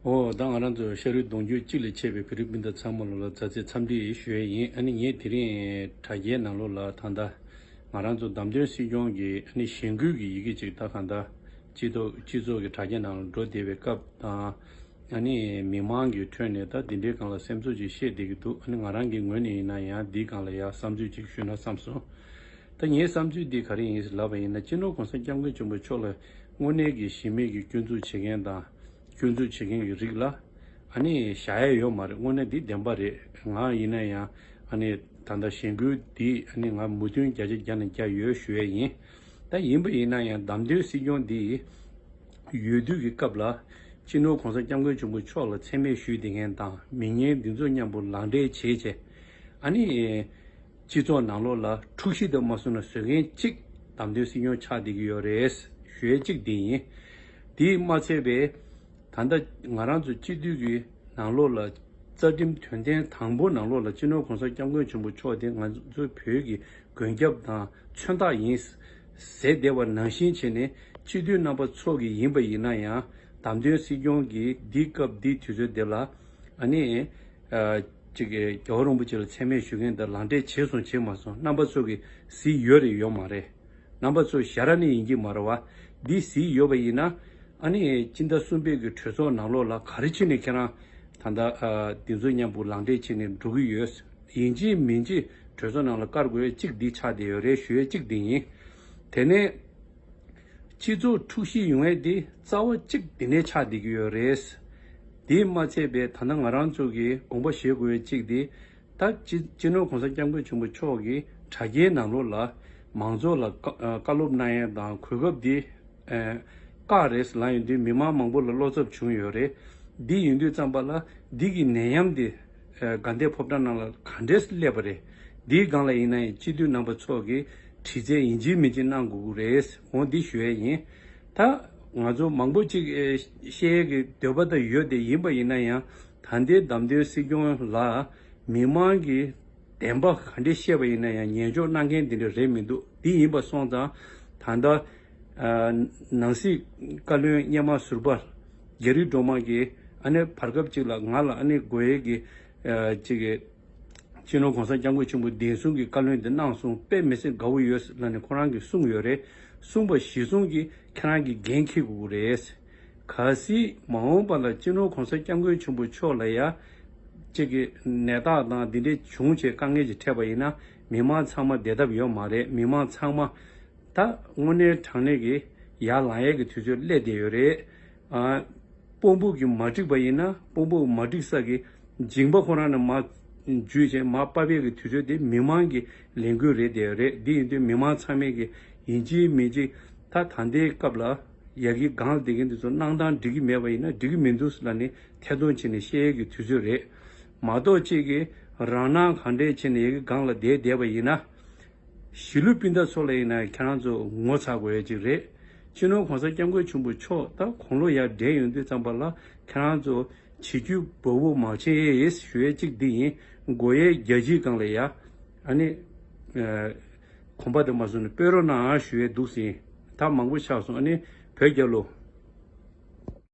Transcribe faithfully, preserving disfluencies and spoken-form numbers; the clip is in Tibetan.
ཨོ། ད་ང་རང་ཚོ་ཤ་རུས་གདུང་རྒྱུད་གཅིག་ལས་མཆེད་པའི་བོད་རིགས་སྤུན་ཟླ་ཚང་མ་ལོ་ལ་མཛའ་བརྩེ་འཚམས་འདྲི་ཞུ་ཡས་ཡིན། ཨ་ནི་ངས་དེ་རིང་དྲ་རྒྱའི་ནང་ལོགས་ལ་ད་ལྟ་ང་རང་ཚོ་བདམས་ཐོན་སྲིད་སྐྱོང་གི་ཨ་ནི་གཞེན་སྐུལ་གྱི་ཡི་གེ་ཅིག་ད་གང་ལྟར་སྤྱི་ཚོགས་སྤྱི་ཚོགས་ཀྱི་དྲ་རྒྱའི་ནང་ལ་འགྲོ་བསྡད་པའི་སྐབས་དང་། ཨ་ནི་མི་མང་གི་ཁྲོད་ནས་ད་འདི་འདྲའི་སྒང་ལ་སེམས་ཚོར་ཅིག་བཤད་བསྡད་ཀྱི་འདུག་ཨ་ནི་ང་རང་གི་ངོས་ནས་ཡིན་ན་ཡང་འདིའི་སྒང་ལ་ཡང་བསམ་ཚུལ་ཅིག་ཞུས་ན་བསམ་སོང་། ད་ངའི་བསམ་ཚུལ་འདི་ག་རེ་ཡིན་ལབ་པ་ཡིན་ན། སྤྱི་ནོར་གོང་ས་སྐྱབས་མགོན་ཆེན་པོ་མཆོག་ལ་དངོས་གནས་ཀྱི་གཞི་མེད་ཀྱི་སྐྱོན་འཛུགས་བྱེད་མཁན་དང་། སྐྱོན་འཛུགས་བྱེད་མཁན་གྱི་རིགས་ལ་ཨ་ནི་བཞག་ཡས་ཡོད་མ་རེད། དངོས་གནས་འདི་བདེན་པ་རེད། ང་ཡིན་ན་ཡང་ཨ་ནི་ད་ལྟ་གཞེན་སྐུལ་འདི་ཨ་ནི་ང་མོས་མཐུན་བརྒྱ་ཆ་བརྒྱ་ནས་བརྒྱ་ཡོད་ཞུ་ཡས་ཡིན། ད་ཡིན་པ་ཡིན་ན་ཡང་བདམས་ཐོན་སྲིད་སྐྱོང་འདི་ཡོད་དུས་ཀྱི་སྐབས་ལ་སྤྱི་ནོར་གོང་ས་སྐྱབས་མགོན་ཆེན་པོ་མཆོག་ལ་མཚན་སྨད་ཞུས་བསྡད་མཁན་དང་མི་ངན་འདི་ཚོ་མཉམ་པོ་ལག་འབྲེལ་བྱས་བྱས་ཨ་ནི་སྤྱི་ཚོགས་ནང་ལོགས་ལ་འཁྲུག་གཞི་དང་མ་སོང་ན་བཟོ་མཁན་གཅིག་བདམས་ཐོན་སྲིད་སྐྱོང་ཆགས་བསྡད་ཀྱི་ཡོད་རེད་ཞུ་ཡས་གཅིག་འདི་ཡིན། དེས་མ་ཚད་པའི་ད་ལྟ་ང་རང་ཚོ་སྤྱི་འཐུས་ཀྱི་ནང་ལོགས་ལ་རྩ་ཁྲིམས་དོན་ཚན་དང་པོ་ནང་ལོགས་ལ་སྤྱི་ནོར་གོང་ས་སྐྱབས་མགོན་ཆེན་པོ་མཆོག་དེ་ང་ཚོ་བོད་ཀྱི་མགོན་སྐྱབས་དང་མཚོན་རྟགས་ཡིན་ཟེར་བསྡད་པ་ནང་བཞིན་བྱས་ནས་སྤྱི་འཐུས་རྣམ་པ་ཚོ་གི་ཡིན་པ་ཡིན་ན་ཡང་བདམས་ཐོན་སྲིད་སྐྱོང་གི་འདི་སྐབས་འདི་དུས་ཚོད་འདི་ལ་ཨ་ནི་ཅིག་རྒྱལ་བ་རིན་པོ་ཆེ་ལ་མཚན་སྨད་ཞུ་མཁན་དང་ལག་འབྲེལ་བྱས་སོང་བྱས་མ་སོང་རྣམ་པ་ཚོ་གི་གཟིགས་ཡོད་རེད་ཡོད་མ་རེད། རྣམ་པ་ཚོ་ཞར་ནས་ཡིན་གྱི་མ་རེད་བ། འདི་གཟིགས་ཡོད་པ་ཡིན་ན་ཨ་ནི་སྤྱི་ཟླ་གསུམ་པའི་གི་གྲོས་ཚོགས་ནང་ལོགས་ལ་ག་རེ་བྱས་ནས་ཁྱེད་རང་ད་ལྟ་འདི་ཚོ་མཉམ་པོ་ལག་འབྲེལ་བྱས་ནས་འགྲོ་གི་ཡོད། ཡིན་གཅིག་མིན་གཅིག་གྲོས་ཚོགས་ནང་ལ་བཀར་དགོས་ཡས་གཅིག་འདི་ཆགས་བསྡད་ཡོད་རེད་ཞུ་ཡས་གཅིག་འདི་ཡིན། དེ་ནས་སྤྱི་ཚོགས་འཁྲུག་གཞི་ཡོང་ཡས་འདི་རྩ་བ་གཅིག་འདི་ནས་ཆགས་བསྡད་ཀྱི་ཡོད་རེད། དེས་མ་ཚད་པའི་ད་ལྟ་ང་རང་ཚོ་གི་དགོངས་པ་བཞེས་དགོས་ཡས་གཅིག་འདི་ད་སྤྱི་སྤྱི་ནོར་གོང་ས་སྐྱབས་མགོན་ཆེན་པོ་མཆོག་གིས་དྲ་རྒྱའི་ནང་ལོགས་ལ་མང་ཚོགས་ལ་བཀའ་བཀའ་སློབ་གནང་ཡས་དང་གོ་སྐབས་འདི་བཀག་རེད་ལབ་ཡོང་དུས་མི་མང་མང་པོ་ལ་བློ་འཚབ་བྱུང་ཡོད་རེད། འདི་ཡིན་དུས་ཙམ་པ་ལ་འདི་གི་ནད་ཡམས་འདི་དགའ་ལྡན་ཕོ་བྲང་ནང་ལ་ག་འདྲས་སླེབས་པ་རེད། འདིའི་སྒང་ལ་ཡིན་ན་ཡང་སྤྱི་འཐུས་རྣམ་པ་ཚོ་གིས་དྲི་རྩད་ཡིན་གཅིག་མིན་གཅིག་གནང་དགོས་ཀྱི་རེད། འོ་འདི་ཞུ་ཡས་ཡིན། ད་ང་ཚོ་མང་པོ་ཅིག་ཨེ་བཤད་ཡས་ཀྱི་འདོད་པ་ད་ཡོད་དེ་ཡིན་པ་ཡིན་ན་ཡང་ད་ལྟའི་བདམས་ཐོན་སྲིད་སྐྱོང་ལ་མི་མང་གི་བདེན་པ་ག་འདྲས་བཤད་པ་ཡིན་ན་ཡང་ཉན་འཇོག་གནང་མཁན་འདི་འདྲ་རེད་མི་འདུག་འདི་ཡིན་པ་སོང་ཙང་ད་ལྟ་ཨ་ནང་སྲིད་བཀའ་བློན་སྔོན་མ་ཟུར་པ་རྒྱ་རི་སྒྲོལ་མ་གིས་ཨ་ནི་བར་སྐབས་ཅིག་ལ་ང་ལ་ཨ་ནི་དགོས་ཡས་ཀྱི་ཨ་ཅིག་གི་སྤྱི་ནོར་གོང་ས་སྐྱབས་མགོན་ཆེན་པོ་བདེན་གསུམ་གྱི་བཀའ་བློན་དེ་གནང་སོང་དཔེ་མི་སྲིད་དགའ་བོ་ཡོད་ལབ་ནས་ཁོ་རང་གིས་གསུངས་ཡོད་རེད། གསུངས་པ་གཞིར་བཟུང་གིས་ཁྱེད་རང་གིས་འགན་འཁྱེར་དགོས་ཀྱི་རེད། གལ་སྲིད་མ་འོངས་པ་ལ་སྤྱི་ནོར་གོང་ས་སྐྱབས་མགོན་ཆེན་པོ་མཆོག་ལ་ཡ་གཅིག་གི་ནད་རྟགས་དང་འདི་འདྲའི་བྱུང་བྱས་དཀའ་ངལ་ཅིག་འཕྲད་པ་ཡིན་ན་མི་མང་ཚང་མ་བསྡད་ཐབས་ཡོད་མ་རེད། མི་མང་ཚང་མ་ད་དངོས་གནས་དྲང་གནས་ཀྱི་ཡར་ལངས་ཡས་ཀྱི་དུས་ཚོད་སླེབས་བསྡད་ཡོད་རེད། ཨ། དཔོན་པོ་གིས་མ་འགྲིག་པ་ཡིན་ན་དཔོན་པོ་མ་འགྲིག་ས་གི་མཇིང་པ་ཁོ་རང་ནས་མར་འཇུས་བྱས་མར་ཕབ་ཡས་ཀྱི་དུས་ཚོད་དེ་མི་མང་གི་ལས་འགུལ་རེད་བསྡད་ཡོད་རེད། འདི་ཡིན་དུས་མི་མང་ཚང་མས་ཀྱི་ཡིན་གཅིག་མིན་གཅིག་ད་ད་ལྟའི་སྐབས་ལ་ཡ་གི་སྒང་ལ་བསྡད་མཁན་དེ་ཚོ་གནང་སྟངས་འགྲིག་གི་མེད་པ་ཡིན་ན་འགྲིག་གི་མི་འདུག་ལབ་ནས་ཐད་གཏོང་བྱས་ནས་བཤད་ཡས་ཀྱི་དུས་ཚོད་རེད། མ་གཏོགས་གཅིག་གིས་རང་སྣང་གང་འདྲས་བྱས་ནས་ཡ་གི་སྒང་ལ་བསྡད་བསྡད་པ་ཡིན་ན། གཞིས་ལུས་སྤུན་ཟླ་ཚོ་ལ་ཡིན་ན་ཁྱེད་རང་ཚོ་ངོ་ཚ་དགོས་ཡ་ཅིག་རེད། སྤྱི་ནོར་གོང་ས་སྐྱབས་མགོན་ཆེན་པོ་མཆོག་ད་དགུང་ལོ་ཡར་བགྲེས་ཡོང་དུས་ཙམ་པ་ལ་ཁྱེད་རང་ཚོ་བྱེད་རྒྱུ་འབའ་བོ་མང་ཆེ་ཡས་ཞུ་ཡས་གཅིག་འདི་ཡིན། དགོས་ཡས་རྒྱ་ཆེའི་སྒང་ལ་ཡ་ཨ་ནི་གོམ་པ་དེ་མ་བཟུང་ནས་སྤོས་རོགས་གནང་ཞུ་ཡས་འདུག་ཟིན། ད་མང་པོ་ཆགས་སོང་། ཨ་ནི་བོད་རྒྱལ་ལོ།